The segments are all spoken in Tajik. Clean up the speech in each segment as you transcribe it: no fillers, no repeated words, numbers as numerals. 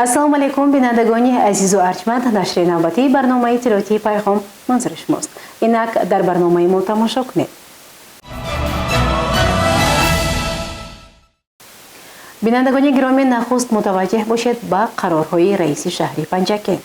Ассалому алайкум, бинандагони азизу арҷманд. Нашри навбатии барномаи иттилоотии «Пайғом» манзури шумост. Инак дар барномаи мо тамошо кунед. Бинандагони гиромӣ, нахуст мутаваҷҷеҳ бошед ба қарорҳои раиси шаҳри Панҷакент.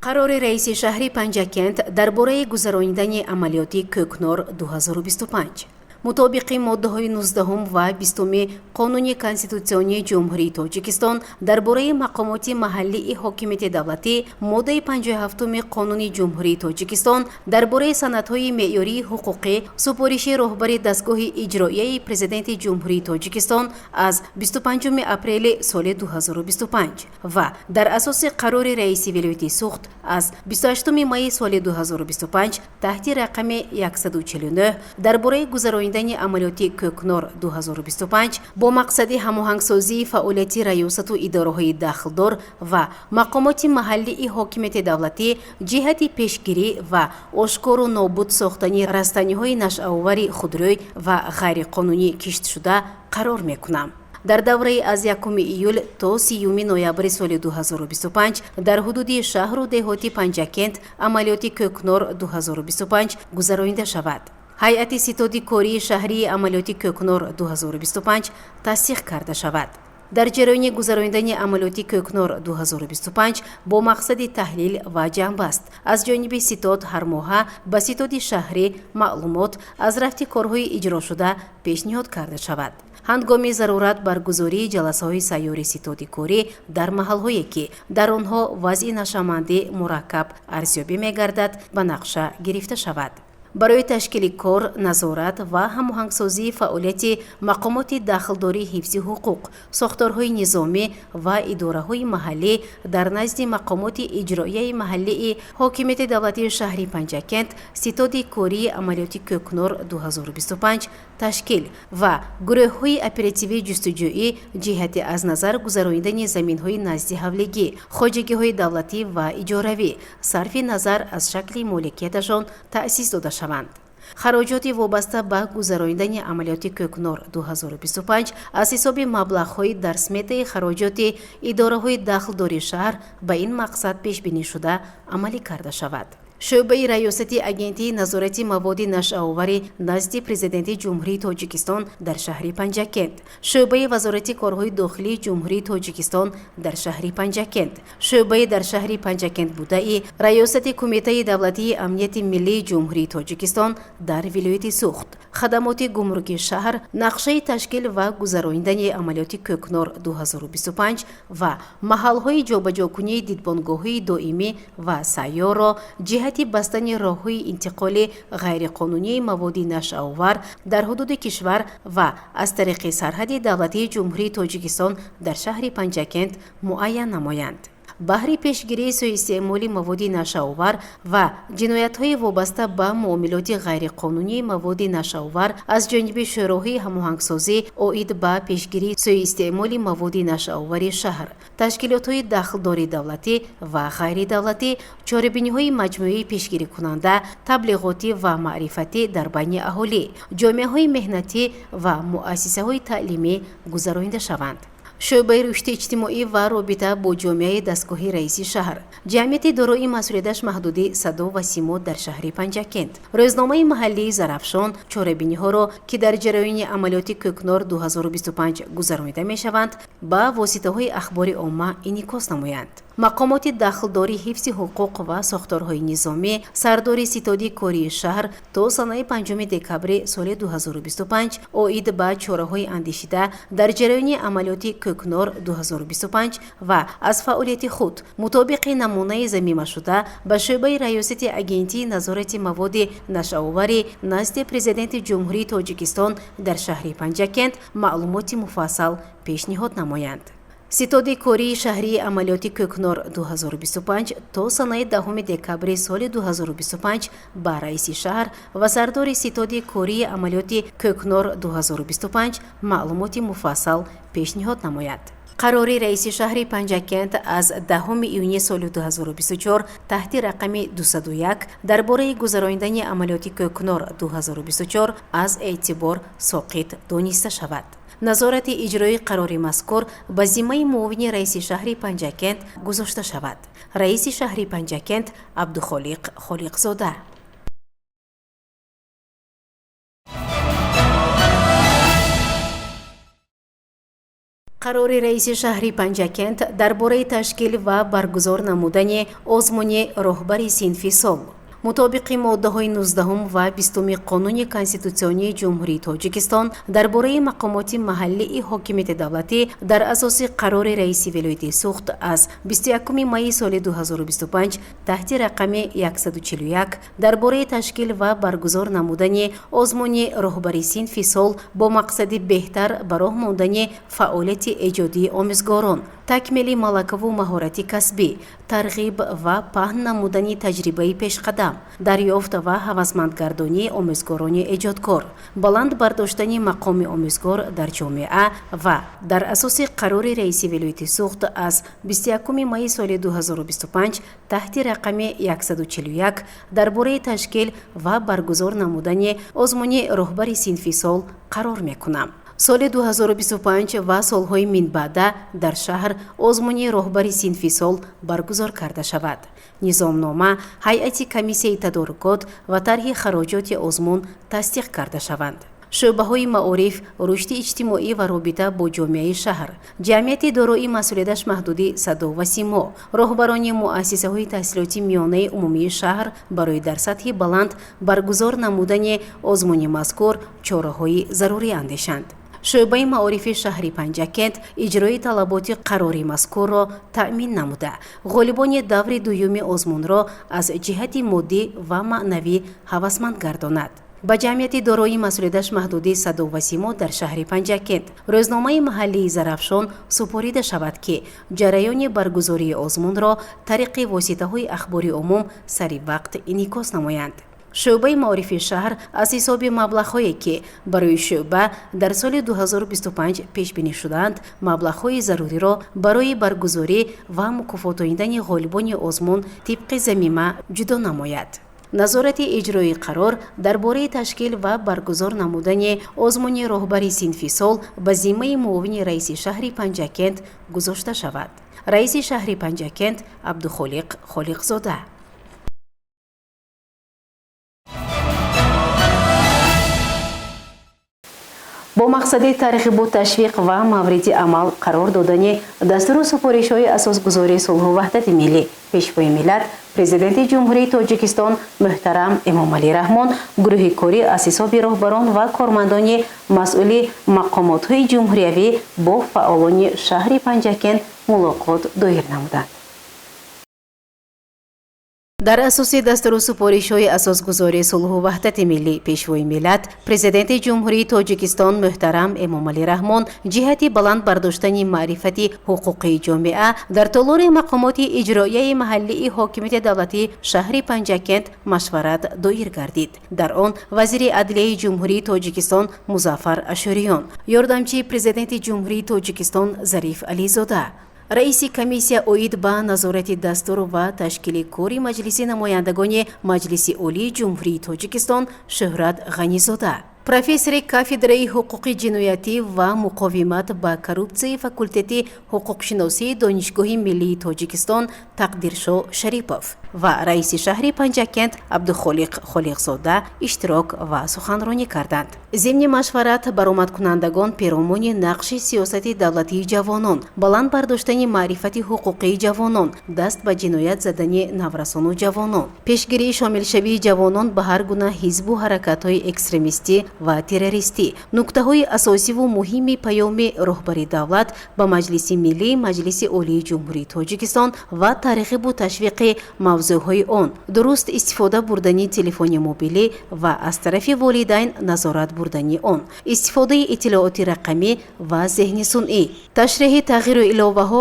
Қарори раиси шаҳри Панҷакент дар бораи гузаронидани амалиёти «Кӯкнор 2025». Мутобиқи моддаҳои 19 ва 20-уми Қонуни Конститутсионии Ҷумҳурии Тоҷикистон дар бораи мақомоти маҳаллии ҳокимияти давлатӣ, моддаи 57-уми Қонуни Ҷумҳурии Тоҷикистон дар бораи санадҳои меъёрии ҳуқуқӣ, супориши роҳбари дастгоҳи иҷроияи Президенти Ҷумҳурии Тоҷикистон аз 25 апрели соли 2025 ва дар асоси қарори раиси вилояти Суғд аз 28 майи соли 2025 таҳти рақами 149 дар бораи гузаронидани амалиёти «Кӯкнор 2025» бо мақсади ҳамоҳангсозии фаъолияти раёсату идораҳои дахлдор ва мақомоти маҳаллии ҳокимияти давлатӣ ҷиҳати пешгирӣ ва ошкору нобуд сохтани растаниҳои нашъаовари худрӯй ва ғайриқонунӣ киштшуда, қарор мекунам: дар давраи аз 1 июл то 30 ноябри соли 2025 дар ҳудуди шаҳру деҳоти Панҷакент амалиёти «Кӯкнор 2025» гузаронида шавад. Ҳайати ситоди кории шаҳрии амалиёти «Кӯкнор 2025» тасдиқ карда шавад. Дар ҷараёни гузаронидани амалиёти «Кӯкнор 2025» бо мақсади таҳлил ва ҷамъбаст аз ҷониби ситод ҳармоҳа ба ситоди шаҳрӣ маълумот аз рафти корҳои иҷрошуда пешниҳод карда шавад. Ҳангоми зарурат баргузории ҷаласаҳои сайёри ситоди корӣ дар маҳалҳое, ки дар онҳо вазъи нашъамандӣ мураккаб арзёбӣ мегардад, ба нақша гирифта шавад. Барои ташкили кор, назорат ва ҳамоҳангсозии фаъолияти мақомоти дахлдории ҳифзи ҳуқуқ, сохторҳои низомӣ ва идораҳои маҳаллӣ дар назди мақомоти иҷроияи маҳаллии ҳокимияти давлатии шаҳри Панҷакент ситоди кории амалиёти «Кӯкнор 2025» ташкил ва гурӯҳҳои оперативии ҷустуҷӯӣ ҷиҳати аз назар гузаронидани заминҳои назди ҳавлигӣ, хоҷагиҳои давлатӣ ва иҷоравӣ, сарфи назар аз шакли моликияташон, таъсис дода шаванд. Хароҷоти вобаста ба гузаронидани амалиёти «Кӯкнор 2025» аз ҳисоби маблағҳои дар сметаи хароҷоти идораҳои дахлдори шаҳр ба ин мақсад пешбинишуда амалӣ карда шавад. Шӯъбаи Раёсати Агентии назорати маводи нашъаоварӣ назди Президенти Ҷумҳурии Тоҷикистон дар шаҳри Панҷакент, шӯъбаи Вазорати корҳои дохилии Ҷумҳурии Тоҷикистон дар шаҳри Панҷакент, шӯъбаи дар шаҳри Панҷакент будаи Раёсати Кумитаи давлатии амнияти миллии Ҷумҳурии Тоҷикистон дар вилояти Суғд, хадамоти гумруки шаҳр нақшаи ташкил ва гузаронидани амалиёти «Кӯкнор 2025» ва маҳалҳои ҷобаҷокунии дидбонгоҳҳои доимӣ ва сайёрро ҷиҳати бастани роҳҳои интиқоли ғайриқонунии маводи нашъаовар дар ҳудуди кишвар ва аз тариқи сарҳади давлатии Ҷумҳурии Тоҷикистон дар шаҳри Панҷакент муайян намоянд. Баҳри пешгирии суистеъмоли маводи нашъаовар ва ҷиноятҳои вобаста ба муомилоти ғайриқонунии маводи нашъаовар аз ҷониби шӯроҳои ҳамоҳангсозӣ оид ба пешгирии суистеъмоли маводи нашъаовари шаҳр, ташкилотҳои дахлдори давлатӣ ва ғайридавлатӣ чорабиниҳои маҷмӯии пешгирикунанда, таблиғотӣ ва маърифатӣ дар байни аҳолӣ, ҷомеаҳои меҳнатӣ ва муассисаҳои таълимӣ гузаронида шаванд. Шӯъбаи рушди иҷтимоӣ ва робита бо ҷомеаи дастгоҳи раиси шаҳр, ҷамъияти дорои масъулияташ маҳдуди «Садо ва симо» дар шаҳри Панҷакент, рӯзномаи маҳаллии «Зарафшон» чорабиниҳоро, ки дар ҷараёни амалиёти «Кӯкнор 2025» гузаронида мешаванд, ба воситаҳои ахбори омма инъикос намоянд. Мақомоти дахлдори ҳифзи ҳуқуқ ва сохторҳои низомӣ, сардори ситоди кории шаҳр то санаи 5 декабри соли 2025 оид ба чораҳои андешида дар ҷараёни амалиёти «Кӯкнор 2025» ва аз фаъолияти худ мутобиқи намунаи замимашуда ба шӯъбаи Раёсати Агентии назорати маводи нашъаоварӣ назди Президенти Ҷумҳурии Тоҷикистон дар шаҳри Панҷакент маълумоти муфассал пешниҳод намоянд. Ситоди кории шаҳрии амалиёти «Кӯкнор 2025» то санаи 10 декабри соли 2025 ба раиси шаҳр ва сардори ситоди кории амалиёти «Кӯкнор 2025» маълумоти муфассал пешниҳод намояд. Қарори раиси шаҳри Панҷакент аз 10 июни соли 2024 таҳти рақами 201 дар бораи гузаронидани амалиёти кӯкнор 2024 аз эътибор соқит дониста шавад. Назорати иҷрои қарори мазкур ба зиммаи муовини раиси шаҳри Панҷакент гузошта шавад. Раиси шаҳри Панҷакент Абдухолиқ Холиқзода. Қарори раиси шаҳри Панҷакент дар бораи ташкил ва баргузор намудани озмуни роҳбари синфи сол. Мутобиқи моддаҳои 19 ва 20 Қонуни Конститутсионии Ҷумҳурии Тоҷикистон дар бораи мақомоти маҳаллии ҳокимияти давлатӣ дар асоси қарори раиси вилояти Суғд аз 21 майи соли 2025 таҳти рақами 141 дар бораи ташкил ва баргузор намудани озмуни роҳбари синфи сол бо мақсади беҳтар ба роҳ мондани фаъолияти эҷодии омӯзгорон, такмили малакаву маҳорати касбӣ, тарғиб ва паҳн намудани таҷрибаи пешқадам, дарёфт ва ҳавасмандгардонии омӯзгорони эҷодкор, баланд бардоштани мақоми омӯзгор дар ҷомеа ва дар асоси қарори раиси вилояти Суғд аз 21 майи соли 2025 таҳти рақами 141 дар бораи ташкил ва баргузор намудани озмуни роҳбари синфи сол қарор мекунам. Соли 2025 ва солҳои минбаъда дар шаҳр озмуни роҳбари синфи сол баргузор карда шавад. Низомнома, ҳайати комиссияи тадорукот ва тарҳи хароҷоти озмун тасдиқ карда шаванд. Шӯъбаҳои маориф, рушди иҷтимоӣ ва робита бо ҷомеаи шаҳр, ҷамъияти дорои масъулияташ маҳдуди садо ва симо, роҳбарони муассисаҳои таҳсилоти миёнаи умумии шаҳр барои дар сатҳи баланд баргузор намудани озмуни мазкур чораҳои зарурӣ андешанд. Шӯъбаи маорифи шаҳри Панҷакент иҷрои талаботи қарори мазкурро таъмин намуда, ғолибони даври дуюми озмунро аз ҷиҳати моддӣ ва маънавӣ ҳавасманд гардонад. Ба ҷамъияти дорои масъулияташ маҳдуди садо ва симо дар шаҳри Панҷакент, рӯзномаи маҳаллии Зарафшон супорида шавад, ки ҷараёни баргузории озмунро тариқи воситаҳои ахбори умум сари вақт инъикос намоянд. Шӯъбаи маорифи шаҳр аз ҳисоби маблағҳое, ки барои шӯъба дар соли 2025 пешбинӣ шудаанд, маблағҳои заруриро барои баргузорӣ ва мукофотондани ғолибони озмун тибқи замима ҷудо намояд. Назорати иҷрои қарор дар бораи ташкил ва баргузор намудани озмуни роҳбари синфи сол ба зиммаи муовини раиси шаҳри Панҷакент гузошта шавад. Раиси шаҳри Панҷакент Абдухолиқ Холиқзода. Бо мақсади тарғибу ташвиқ ва мавриди амал қарор додани дастуру супоришҳои асосгузории сулҳу ваҳдати миллӣ, Пешвои миллат, Президенти Ҷумҳурии Тоҷикистон муҳтарам Эмомалӣ Раҳмон, гурӯҳи корӣ аз ҳисоби роҳбарон ва кормандони масъули мақомотҳои ҷумҳуриявӣ бо фаъолони шаҳри Панҷакент мулоқот доир намуданд. Дар асоси дастуру супоришҳои асосгузории сулҳу ваҳдати миллӣ, Пешвои миллат, Президенти Ҷумҳурии Тоҷикистон муҳтарам Эмомалӣ Раҳмон, ҷиҳати баланд бардоштани маърифати ҳуқуқии ҷомеа дар толори мақомоти иҷроияи маҳаллии ҳокимияти давлатии шаҳри Панҷакент машварат доир гардид. Дар он вазири адлияи Ҷумҳурии Тоҷикистон Музаффар Ашӯриён, ёрдамчии Президенти Ҷумҳурии Тоҷикистон Зариф Ализода, раиси комиссия оид ба назорати дастур ва ташкили кори Маҷлиси намояндагони Маҷлиси Олии Ҷумҳурии Тоҷикистон Шӯҳрат Ғанизода, профессори кафедраи ҳуқуқи ҷиноятӣ ва муқовимат ба коррупсияи факултети ҳуқуқшиносии Донишгоҳи миллии Тоҷикистон Тақдиршо Шарипов ва раиси шаҳри Панҷакент Абдухолиқ Холиқзода иштирок ва суханронӣ карданд. Зимни машварат баромадкунандагон перомуни нақши сиёсати давлатии ҷавонон, баланд бардоштани маърифати ҳуқуқии ҷавонон, даст ба ҷиноят задани наврасону ҷавонон, пешгирии шомилшавии ҷавонон ба ҳар гуна ҳизбу ҳаракатҳои экстремистӣ ва террористӣ, нуктаҳои асосиву муҳими паёми роҳбари давлат ба Маҷлиси Миллии Маҷлиси Олии Ҷумҳурии Тоҷикистон ва тарғибу ташвиқи мавзӯъҳои он, дуруст истифода бурдани телефони мобилӣ ва аз тарафи волидайн назорат бурдани он, истифодаи иттилооти рақамӣ ва зеҳни сунъӣ, ташриҳи тағйиру иловаҳо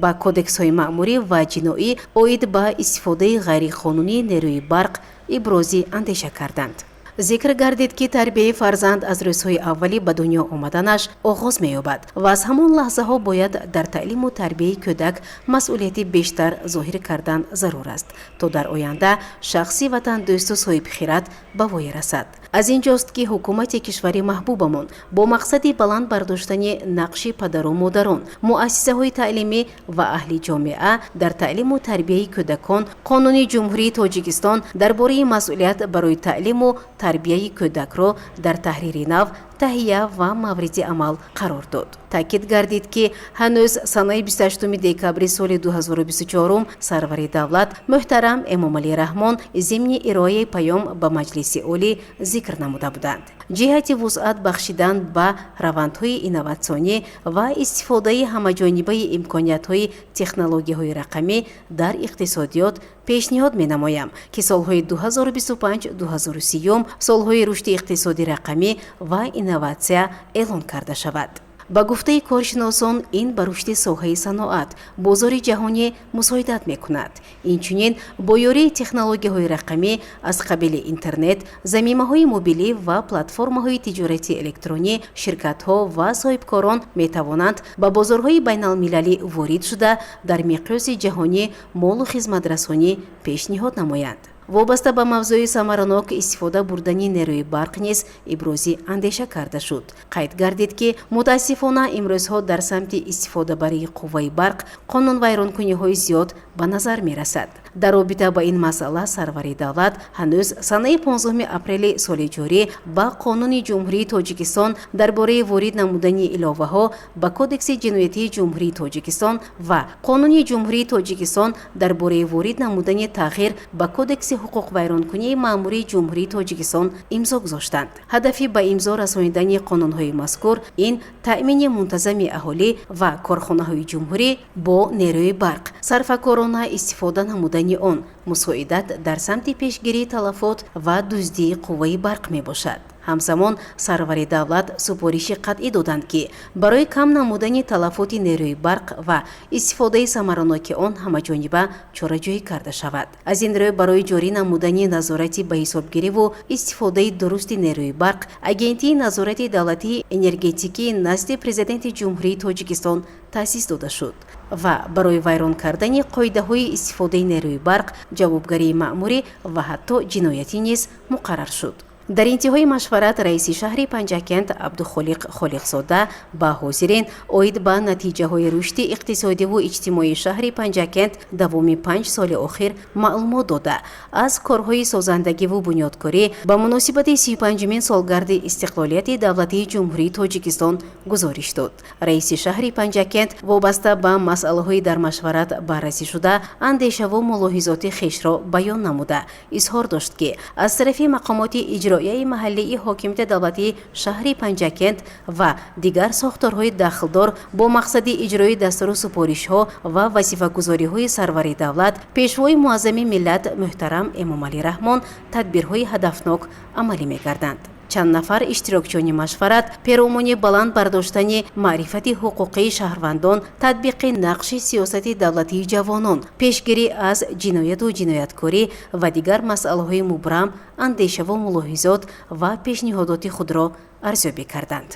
ба кодексҳои маъмурӣ ва ҷиноӣ оид ба истифодаи ғайриқонунии нерӯи барқ ибрози андеша карданд. Зикр гардид, ки тарбияи фарзанд аз рӯзҳои аввалӣ ба дунё омаданаш оғоз меёбад ва аз ҳамон лаҳзаҳо бояд дар таълиму тарбияи кӯдак масъулияти бештар зоҳир кардан зарур аст, то дар оянда шахси ватандӯсту соҳибхират ба воя расад. Аз ин ҷост, ки ҳукумати кишвари маҳбубамон бо мақсади баланд бардоштани нақши падару модарон, муассисаҳои таълимӣ ва аҳли ҷомеа дар таълиму тарбияи кӯдакон Қонуни Ҷумҳурии Тоҷикистон дар бораи масъулият барои таълиму тарбияи кӯдакро дар таҳрири нав таҳия ва мавриди амал қарор дод. Таъкид гардид, ки ҳанӯз санаи 28 декабри соли 2024 сарвари давлат муҳтарам Эмомалӣ Раҳмон зимни ироаи паём ба Маҷлиси Олӣ зикр намуда буданд: ҷиҳати вусъат бахшидан ба равандҳои инноватсионӣ ва истифодаи ҳамаҷонибаи имкониятҳои технологияҳои рақамӣ дар иқтисодиёт пешниҳод менамоям, ки солҳои 2025-2030 солҳои рушди иқтисоди рақамӣ ва инноватсия эълон карда шавад. Ба гуфтаи коршиносон, ин ба рушди соҳаи саноат, бозори ҷаҳонӣ мусоидат мекунад. Инчунин бо ёрии технологияҳои рақамӣ аз қабили интернет, замимаҳои мобилӣ ва платформаҳои тиҷорати электронӣ ширкатҳо ва соҳибкорон метавонанд ба бозорҳои байналмилалӣ ворид шуда, дар миқёси ҷаҳонӣ молу хизматрасонӣ пешниҳод намоянд. Вобаста ба мавзӯи самаранок истифода бурдани нерӯи барқ низ ибрози андеша карда шуд. Қайд гардид, ки мутаассифона имрӯзҳо дар самти истифодабарии қувваи барқ қонунвайронкуниҳои зиёд ба назар мерасад. Дар робита ба ин масъала сарвари давлат ҳанӯз санаи 15 апрели соли ҷорӣ ба Қонуни Ҷумҳурии Тоҷикистон дар бораи ворид намудани иловаҳо ба Кодекси ҷиноятии Ҷумҳурии Тоҷикистон ва Қонуни Ҷумҳурии Тоҷикистон дар бораи ворид намудани тағйир ба Кодекси ҳуқуқвайронкунии маъмурии Ҷумҳурии Тоҷикистон имзо гузоштанд. Ҳадафи ба имзо расонидани қонунҳои мазкур ин таъмини мунтазами аҳолӣ ва корхонаҳои ҷумҳурӣ бо нерӯи барқ, сарфакорона истифода намудани он, мусоидат дар самти пешгирии талафот ва дуздии қувваи барқ мебошад. Ҳамзамон сарвари давлат супориши қатъӣ доданд, ки барои кам намудани талафоти нерӯи барқ ва истифодаи самараноки он ҳамаҷониба чораҷӯӣ карда шавад. Аз ин рӯ, барои ҷорӣ намудани назорати ба ҳисобгириву истифодаи дурусти нерӯи барқ Агентии назорати давлатии энергетикии назди Президенти Ҷумҳурии Тоҷикистон таъсис дода шуд ва барои вайрон кардани қоидаҳои истифодаи нерӯи барқ ҷавобгарии маъмурӣ ва ҳатто ҷиноятӣ низ муқаррар шуд. Дар интиҳои машварат раиси шаҳри Панҷакент Абдухолиқ Холиқзода ба ҳозирин оид ба натиҷаҳои рушди иқтисодиву иҷтимоии шаҳри Панҷакент давоми 5 соли охир маълумот дода, аз корҳои созандагиву бунёдкорӣ ба муносибати 35-умин солгарди истиқлолияти давлатии Ҷумҳурии Тоҷикистон гузориш дод. Раиси шаҳри Панҷакент вобаста ба масъалаҳои дар машварат баррасӣ шуда андешаву мулоҳизоти хешро баён намуда, изҳор дошт, ки аз тарафи мақомоти иҷроияи маҳаллии ҳокимияти давлатии шаҳри Панҷакент ва дигар сохторҳои дахлдор бо мақсади иҷрои дастуру супоришҳо ва вазифагузориҳои сарвари давлат, Пешвои муаззами миллат муҳтарам Эмомалӣ Раҳмон тадбирҳои ҳадафнок амалӣ мегарданд. Чанд нафар иштирокчиёни машварат перомуни баланд бардоштани маърифати ҳуқуқии шаҳрвандон, татбиқи нақши сиёсати давлатии ҷавонон, пешгирӣ аз ҷинояту ҷинояткорӣ ва дигар масъалаҳои мубрам андешаву мулоҳизот ва пешниҳодоти худро арзёбӣ карданд.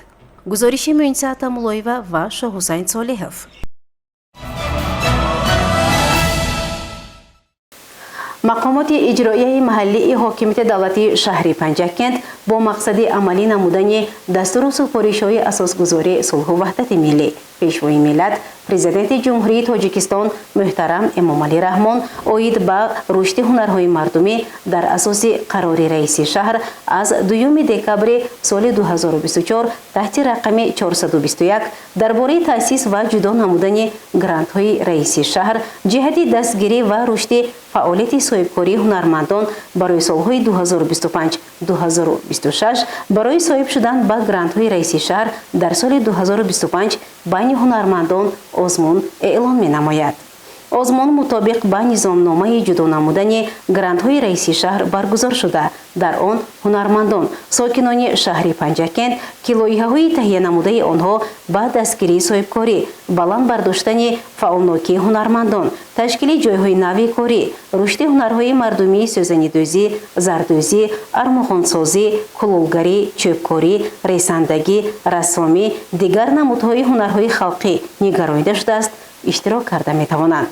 Гузориши Муинса Атамуллоева ва Шоҳҳусайн Солиҳов. Мақомоти иҷроияи маҳаллии ҳокимияти давлатии шаҳри Панҷакент бо мақсади амалӣ намудани дастуру супоришҳои асосгузори сулҳу ваҳдати миллӣ, Пешвои миллат, Президенти Ҷумҳурии Тоҷикистон муҳтарам Эмомалӣ Раҳмон оид ба рушди ҳунарҳои мардумӣ дар асоси қарори раиси шаҳр аз 2 декабри соли 2024 таҳти рақами 421 дар бораи таъсис ва ҷудо намудани грантҳои раиси шаҳр ҷиҳати дастгирӣ ва рушди фаъолияти соҳибкории ҳунармандон барои солҳои 2025-2026 барои соҳиб шудан ба грантҳои раиси шаҳр дар соли 2025 байни ҳунармандон озмун эълон менамояд. Озмун мутобиқ ба низомномаи ҷудо намудани грантҳои раиси шаҳр баргузор шуда, дар он ҳунармандон, сокинони шаҳри Панҷакент, ки лоиҳаҳои таҳия намудаи онҳо ба дастгирии соҳибкорӣ, баланд бардоштани фаъолнокии ҳунармандон, ташкили ҷойҳои нави корӣ, рушди ҳунарҳои мардумии сӯзанидӯзӣ, зардӯзӣ, армуғонсозӣ, кулолгарӣ, чӯбкорӣ, ресандагӣ, рассомӣ, дигар намудҳои ҳунарҳои халқӣ нигаронида шудааст, иштирок карда метавонанд.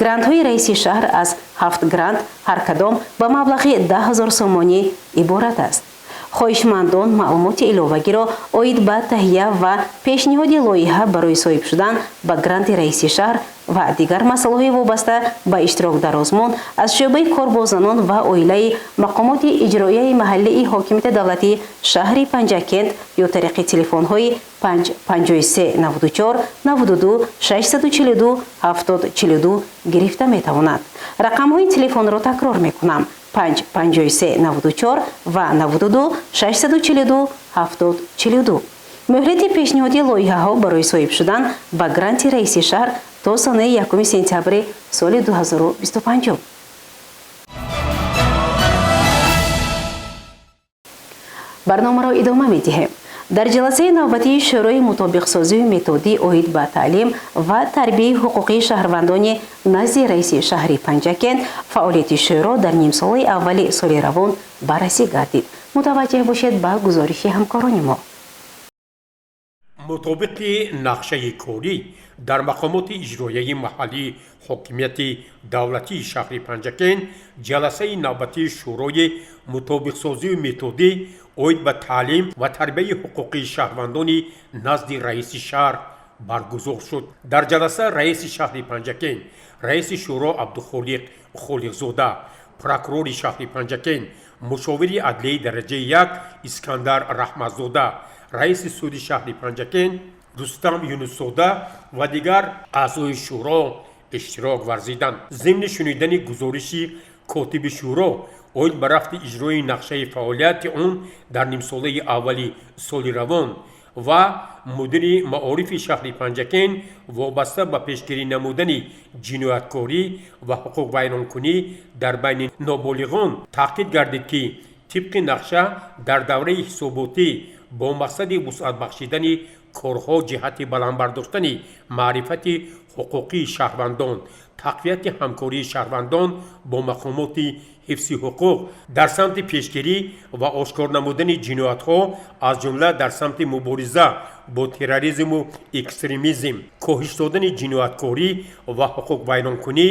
Грантҳои раиси шаҳр аз ҳафт грант, ҳар кадом ба маблағи 10 000 сомонӣ иборат аст. Хоҳишмандон маълумоти иловагиро оид ба таҳия ва пешниҳоди лоиҳа барои соҳиб шудан ба гранти раиси шаҳр ва дигар масъалаҳои вобаста ба иштирок дар озмун аз шӯъбаи кор бо занон ва оилаи мақомоти иҷроияи маҳаллии ҳокимияти давлатии шаҳри Панҷакент ё тариқи телефонҳои 5 53 94 92 642 70 42 гирифта метавонанд. Рақамҳои телефонро такрор мекунам: 5 53 94 ва 92 642 70 42. Муҳлати пешниҳоди лоиҳаҳо барои соҳиб шудан ба гранти раиси шаҳр то санаи 1 сентябри соли 2025. Барномаро идома медиҳем. Дар ҷаласаи навбатии Шӯрои мутобиқсозию методӣ оид ба таълим ва тарбияи ҳуқуқии шаҳрвандони назди раиси шаҳри Панҷакент фаъолияти шӯро дар нимсолаи аввали соли равон баррасӣ гардид. Мутаваҷҷеҳ бошед ба гузориши ҳамкорони мо. Мутобиқи нақшаи корӣ дар мақомоти иҷроияи маҳаллии ҳокимияти давлатии шаҳри Панҷакент ҷаласаи навбатии Шӯрои мутобиқсозию методӣ оид ба таълим ва тарбияи ҳуқуқии шаҳрвандони назди раиси шаҳр баргузор шуд. Дар ҷаласа раиси шаҳри Панҷакент, раиси шӯро Абдухолиқ Холиқзода, прокурори шаҳри Панҷакент, мушовири адлияи дараҷаи як Искандар Раҳматзода, раиси суди шаҳри Панҷакент Рустам Юнусзода ва дигар аъзои шӯро иштирок варзиданд. Зимни шунидани гузориши котиби шӯро оид ба рафти иҷрои нақшаи фаъолияти он дар нимсолаи аввали соли равон ва мудири маорифи шаҳри Панҷакент вобаста ба пешгирӣ намудани ҷинояткорӣ ва ҳуқуқвайронкунӣ дар байни ноболиғон таъкид гардид, ки тибқи нақша дар давраи ҳисоботӣ бо мақсади вусъат бахшидани корҳо ҷиҳати баланд бардоштани маърифати ҳуқуқии шаҳрвандон, тақвияти ҳамкории шаҳрвандон бо мақомоти ҳифзи ҳуқуқ дар самти пешгирӣ ва ошкор намудани ҷиноятҳо, аз ҷумла дар самти мубориза бо терроризму экстремизм, коҳиш додани ҷинояткорӣ ва ҳуқуқвайронкунӣ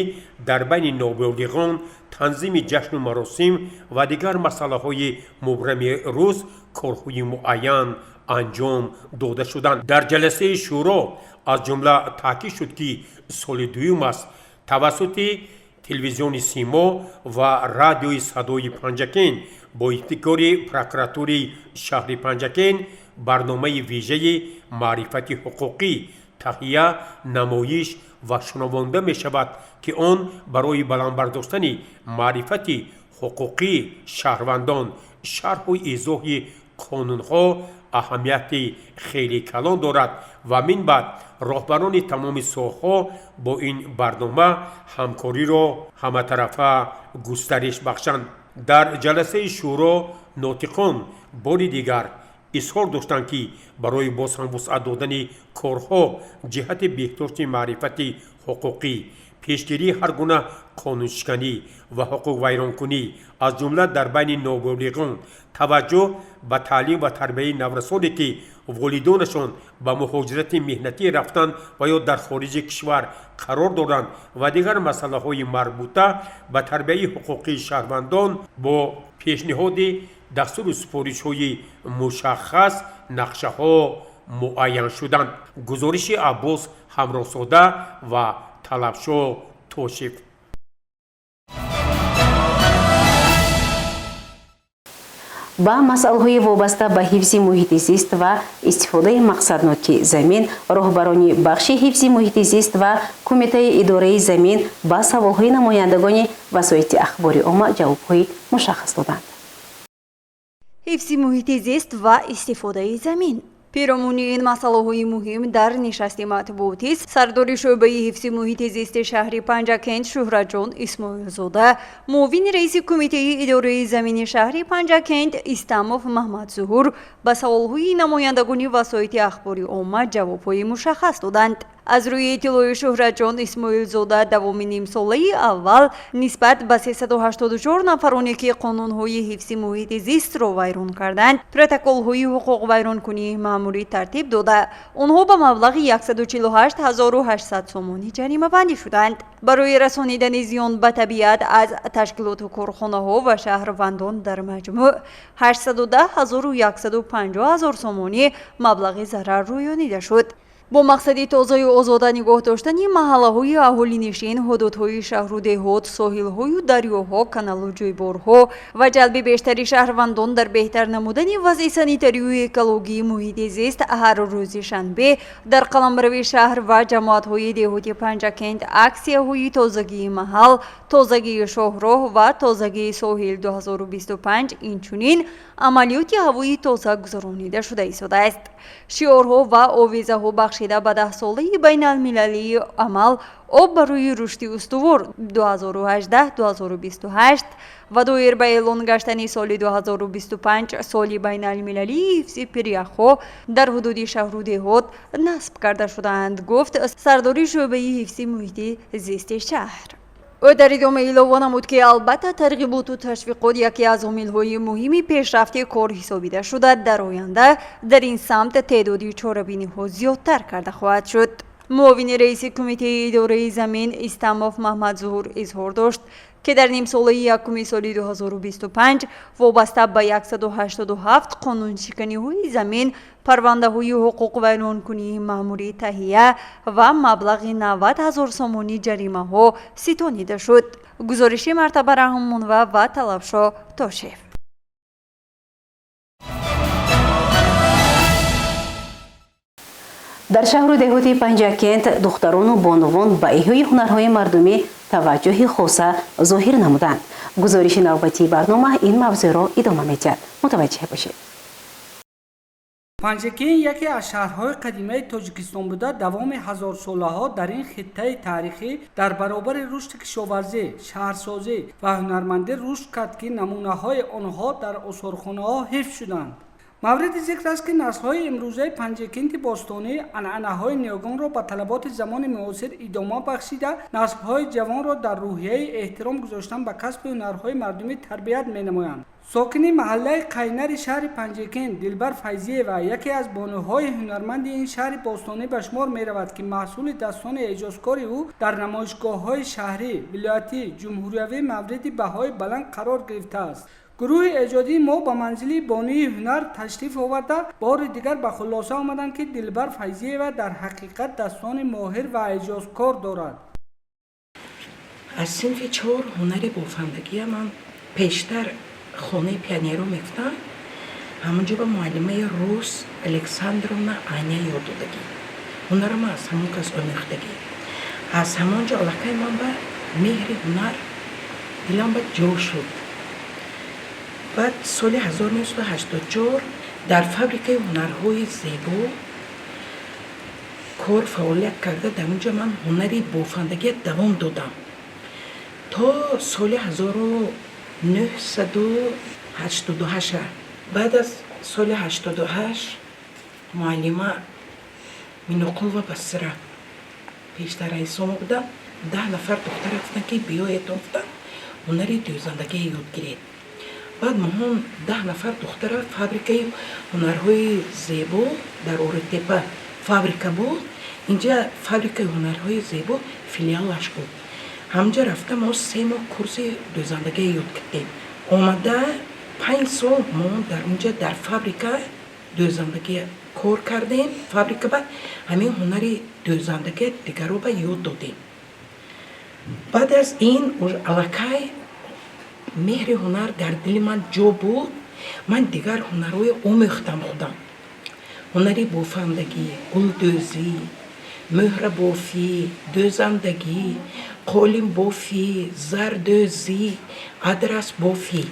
дар байни ноболиғон, танзими ҷашну маросим ва дигар масъалаҳои мубрами рӯз корҳои муайян анҷом дода шуданд. Дар ҷаласаи шӯро аз ҷумла таъкид шуд, ки соли дуюм аст тавассути телевизиони «Симо» ва радиои «Садои Панҷакент» бо ибтикори прокуратураи шаҳри Панҷакент барномаи вижаи маърифати ҳуқуқӣ таҳия, намоиш ва шунавонда мешавад, ки он барои баланд бардоштани маърифати ҳуқуқии шаҳрвандон, шарҳу изоҳи қонунҳо аҳамияти хеле калон дорад ва минбаъд роҳбарони тамоми соҳаҳо бо ин барнома ҳамкориро ҳаматарафа густариш бахшанд. Дар ҷаласаи шӯро нотиқон бори дигар изҳор доштанд, ки барои боз ҳам вусъат додани корҳо ҷиҳати беҳдошти маърифати ҳуқуқӣ, пешгирии ҳар гуна қонуншиканӣ ва ҳуқуқвайронкунӣ, аз ҷумла дар байни ноболиғон, таваҷҷӯҳ ба таълим ва тарбияи наврасоне, ки волидонашон ба муҳоҷирати меҳнатӣ рафтанд ва ё дар хориҷи кишвар қарор доранд ва дигар масъалаҳои марбута ба тарбияи ҳуқуқии шаҳрвандон бо пешниҳоди дастуру супоришҳои мушаххас нақшаҳо муайян шуданд. Гузориши Аббос Ҳамроҳзода ва Талабшо Тошев. Ба масъалаҳои вобаста ба ҳифзи муҳити зист ва истифодаи мақсадноки замин роҳбарони бахши ҳифзи муҳити зист ва Кумитаи идораи замин ба саволҳои намояндагони васоити ахбори омма ҷавобҳои мушаххас доданд. Ҳифзи муҳити зист ва истифодаи замин. Пиромуни ин масъалаҳои муҳим дар нишасти матбуотӣ сардори шӯъбаи ҳифзи муҳити зисти шаҳри Панҷакент Шӯҳратҷон Исмоилзода, муовини раиси кумитаи идораи замини шаҳри Панҷакент Истамов Маҳмадзуҳур ба саволҳои намояндагони васоити ахбори омма ҷавобҳои мушаххас доданд. Аз рӯи иттилои Шӯҳратҷон Исмоилзода, давоми нимсолаи аввал нисбат ба 384 нафароне, ки қонунҳои ҳифзи муҳити зистро вайрон карданд, протоколҳои ҳуқуқвайронкунии маъмурӣ тартиб дода, онҳо ба маблағи 148 800 сомонӣ ҷаримабандӣ шуданд. Барои расонидани зиён ба табиат аз ташкилоту корхонаҳо ва шаҳрвандон дар маҷмӯъ 810 150 ҳазор сомонӣ маблағи зарар рӯёнида шуд. Бо мақсади тозаю озода нигоҳ доштани маҳаллаҳои аҳолинишин, ҳудудҳои шаҳру деҳот, соҳилҳою дарёҳо, каналу ҷӯйборҳо ва ҷалби бештари шаҳрвандон дар беҳтар намудани вазъи санитарию экологии муҳити зист, ҳар рӯзи шанбе дар қаламрави шаҳр ва ҷамоатҳои деҳоти Панҷакент аксияҳои «Тозагии маҳал, тозагии шоҳроҳ ва тозагии соҳил 2025», инчунин амалиёти ҳавои тоза гузаронида шуда истодааст. Шиорҳо ва овезаҳо бахшида ба даҳсолаи байналмилалии амал «Об барои рушди устувор 2018-2028» ва доир ба эълон гаштани соли 2025 соли байналмилалии ҳифзи пиряхҳо дар ҳудуди шаҳру деҳот насб карда шудаанд, гуфт сардори шӯъбаи ҳифзи муҳити зисти шаҳр. Ӯ дар идома илова намуд, ки албатта, тарғиботу ташвиқот яке аз омилҳои муҳими пешрафти кор ҳисобида шуда, дар оянда дар ин самт теъдоди чорабиниҳо зиёдтар карда хоҳад шуд. Муовини раиси кумитаи идораи замин Истамов Маҳмадзуҳур изҳор дошт, ки дар нимсолаи якуми соли 2025 вобаста ба 187 қонуншиканиҳои замин парвандаҳои ҳуқуқвайронкунии маъмурӣ таҳия ва маблағи 90 ҳазор сомонӣ ҷаримаҳо ситонида шуд. Гузориши Мартаба Раҳмонова ва Талабшо Тошев. Дар шаҳру деҳоти Панҷакент духтарону бонувон ба эҳёи ҳунарҳои мардумӣ таваҷҷӯҳи хоса зоҳир намуданд. Гузориши навбатии барнома ин мавзӯъро идома медиҳад. Мутаваҷҷеҳ бошед. Панҷакент яке аз шаҳрҳои қадимаи Тоҷикистон буда, давоми ҳазорсолаҳо дар ин хиттаи таърихӣ дар баробари рушди кишоварзӣ, шаҳрсозӣ ва ҳунармандӣ рушд кард, ки намунаҳои онҳо дар осорхонаҳо ҳифз шуданд. Мавриди зикр аст, ки наслҳои имрӯзаи Панҷакенти бостонӣ анъанаҳои ниёгонро ба талаботи замони муосир идома бахшида, наслҳои ҷавонро дар рӯҳияи эҳтиром гузоштан ба касби ҳунарҳои мардумӣ тарбият менамоянд. Сокини маҳаллаи Қайнари шаҳри Панҷакент Дилбар Файзиева яке аз бонуҳои ҳунарманди ин шаҳри бостонӣ ба шумор меравад, ки маҳсули дастони эҷозкори ӯ дар намоишгоҳҳои шаҳрӣ, вилоятӣ, ҷумҳуриявӣ мавриди баҳои баланд қарор гирифтааст. Гурӯҳи эҷодии мо ба манзили бонуи ҳунар ташриф оварда, бори дигар ба хулоса омаданд, ки Дилбар Файзиева дар ҳақиқат дастони моҳир ва эҷозкор дорад. Аз синфи чор ҳунари бофандагия ман пештар хонаи пионеро мегуфтам, ҳамонҷо ба муаллимаи рус Александровна Аня ёд додагӣ. Ҳунара ман аз ҳамон кас омӯхтагӣ. Аз ҳамон ҷо аллакай ман ба меҳри ҳунар дилам ба ҷо шуд. Баъд соли 1984 дар фабрикаи ҳунарҳои зебо кор фаъолият карда, дар он ҷо ман ҳунари бофандагия давом додам то соли 1988. Баъд аз соли 88 муаллима Миноқулова Басира, пештар раисомо будам, 10 нафар духтара гуфтанд, ки биёедон, гуфтанд, ҳунари дӯзандагия ёд гиред. Баъд моҳон 10 нафар духтара фабрикаи ҳунарҳои зебо дар Оритепа фабрика буд, инҷа фабрикаи ҳунарҳои зебо филиалаш буд, ҳамҷа рафта мо 3 моҳ курси дӯзандагия ёд гирдем. Омада 5 сол мо дар унҷа дар фабрика дӯзандагия кор кардем. Фабрика ба ҳамин ҳунари дӯзандагия дигаро ба ёд додем. Баъд аз ин аллакай меҳри ҳунар дар дили ман ҷо буд. Ман дигар ҳунарҳое омӯхтам худам: ҳунари бофандагӣ, гулдӯзӣ, мӯҳрабофӣ, дӯзандагӣ, қолинбофӣ, зардӯзӣ, адрасбофӣ.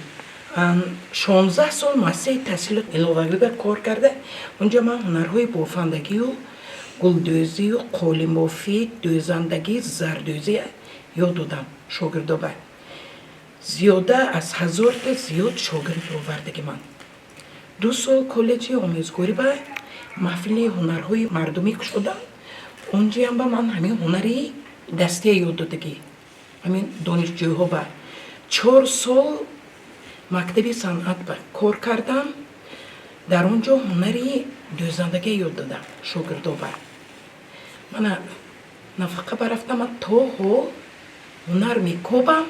16 сол муассисаи таҳсилот иловагиба кор карда, унҷо ман ҳунарҳои бофандагию гулдӯзию қолинбофӣ, дӯзандагӣ, зардӯзӣ ёд додам шогирдоба. Зиёда аз 1000та зиёд шогирд овардагӣ ман. 2 сол коллеҷи омӯзгорӣ ба маҳфили ҳунарҳои мардумӣ кушодам. Унҷоям ба ман ҳамин ҳунари дастия ёд додагӣ. Ҳамин донишҷӯҳо ба 4 сол мактаби санъат ба кор кардам. Дар он ҷо ҳунари дӯзандагӣ ёд додам шогирдоба. Мана нафақа барафтам, ман то ҳол ҳунар мекобам,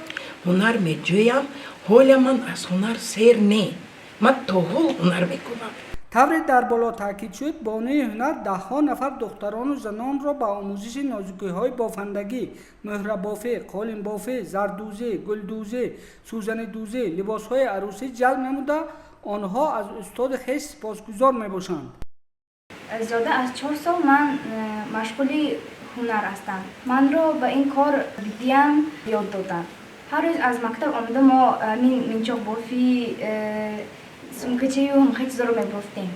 ҳунар меҷӯям. Ҳоля ман аз ҳунар сер не, ман то ҳол ҳунар мекобам. Тавре дар боло таъкид шуд, бонуи ҳунар даҳҳо нафар духтарону занонро ба омӯзиши нозукиҳои бофандагӣ, мӯҳрабофӣ, қолинбофӣ, зардӯзӣ, гулдӯзӣ, сӯзанидӯзӣ, либосҳои арӯсӣ ҷалб намуда, онҳо аз устоди хеш сипосгузор мебошанд. Зиёда аз 4 сол ман машғули ҳунар ҳастам. Манро ба ин кор бибиям ёд доданд. Ҳар рӯз аз мактаб омада мо минчоқбофӣ, сумкачаю ҳамхел чизоро мебофтем.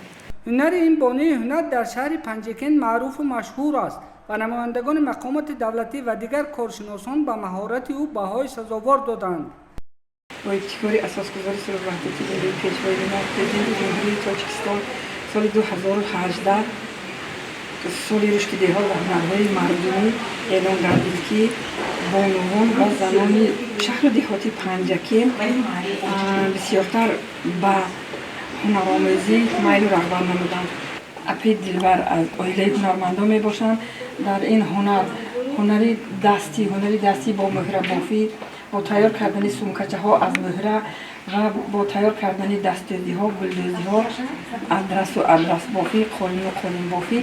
Ҳунари ин бонуи ҳунар дар шаҳри Панҷакент маъруфу машҳур аст ва намояндагони мақомоти давлатӣ ва дигар коршиносон ба маҳорати ӯ баҳои сазовор доданд. Бо ибтикори асосгузори сулҳу ваҳдати миллӣ, Пешвои миллат, Президенти Ҷумҳурии Тоҷикистон соли 2018 соли рушди деҳот ва ҳунарҳои мардумӣ эълон гардид, ки бонувон ва занони шаҳру деҳоти Панҷакент бисёртар ба ҳунаромӯзӣ майлу рағбат намуданд. Апи Дилбар аз оилаи ҳунармандон мебошанд. Дар ин ҳунар, ҳунари дастӣ, ҳунари дастӣ бо мӯҳрабофӣ, бо тайёр кардани сумкачаҳо аз мӯҳра ва бо тайёр кардани дастдӯзиҳо, гулдӯзиҳо, адрасу адрасбофӣ, қолину қолинбофӣ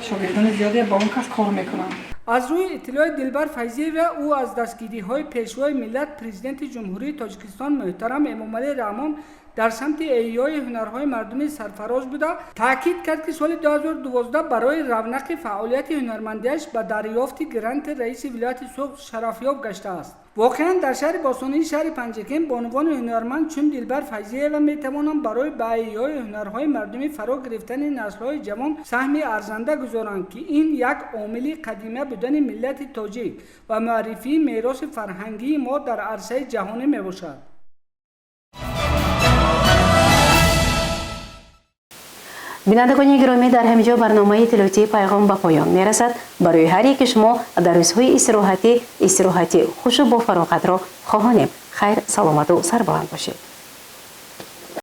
шогирдони зиёде ба он кас кор мекунанд. Аз рӯи иттилои Дилбар Файзиева, ӯ аз дастгириҳои Пешвои миллат, Президенти Ҷумҳурии Тоҷикистон муҳтарам Эмомалӣ Раҳмон дар самти эҳёи ҳунарҳои мардумӣ сарфароз буда, таъкид кард, ки соли 2012 барои равнақи фаъолияти ҳунармандиаш ба дарёфти гранти раиси вилояти Суғд шарафёб гаштааст. Воқеан, дар шаҳри бостонии шаҳри Панҷакент бонувони ҳунарманд чун Дилбар Файзиева метавонанд барои ба эҳёи ҳунарҳои мардумӣ фаро гирифтани наслҳои ҷавон саҳми арзанда гузоранд, ки ин як омили қадима будани миллати тоҷик ва муаррифии мероси фарҳангии мо дар арсаи ҷаҳонӣ мебошад. Бинандагони гиромӣ, дар ҳамин ҷо барномаи иттилоотии Пайғом ба поён мерасад. Барои ҳар яки шумо дар рӯзҳои истироҳатӣ истироҳати хушу бофароғатро хоҳонем. Хайр, саломату сарбаланд бошед.